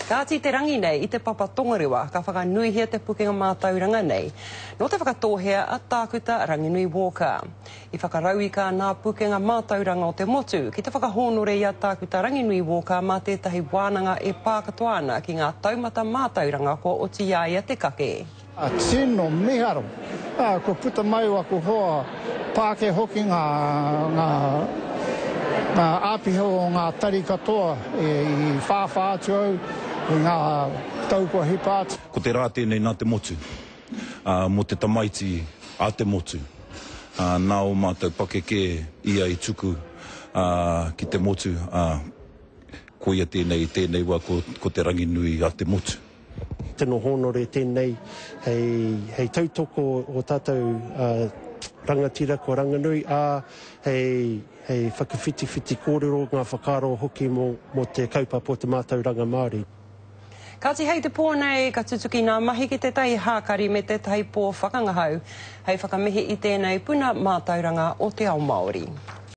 Kāti te rangi nei i Te Papa Tongarewa ka whakanuihia te pukenga mātauranga nei nō Te Whakatōhea a Tākuta Ranginui Walker. I whakarauika nā pukenga mātauranga o te motu ki te whakahōnore i a Tākuta Ranginui Walker mā tētahi wānanga e pā katoa ana ki ngā taumata mātauranga kua oti i a ia te kake. Tino miharo. Kua puta mai waku hoa Pākehā hoki ngā ngā āpiha o ngā tari katoa i whāwhā atu au i ngā tau kua hipa atu. Ko te rā tēnei nā te motu, ā, mō te tamaiti a te motu, ā, nā ō mātou pakeke ia i tuku, ā, ki te motu, ā, koia tēnei i tēnei wā ko, ko te Ranginui a te motu. Tino hōnore tēnei hei tautoko o tātou rangatira ko Ranganui, ā, hei whakawhitiwhiti kōrero, ngā whakaaro hoki mō te kaupapa o te mātauranga Māori. Kāti hei te pō nei ka tutuki ngā mahi ki tētahi hākari me tētahi pō whakangahau hei whakamihi i tēnei puna mātauranga o te ao Māori.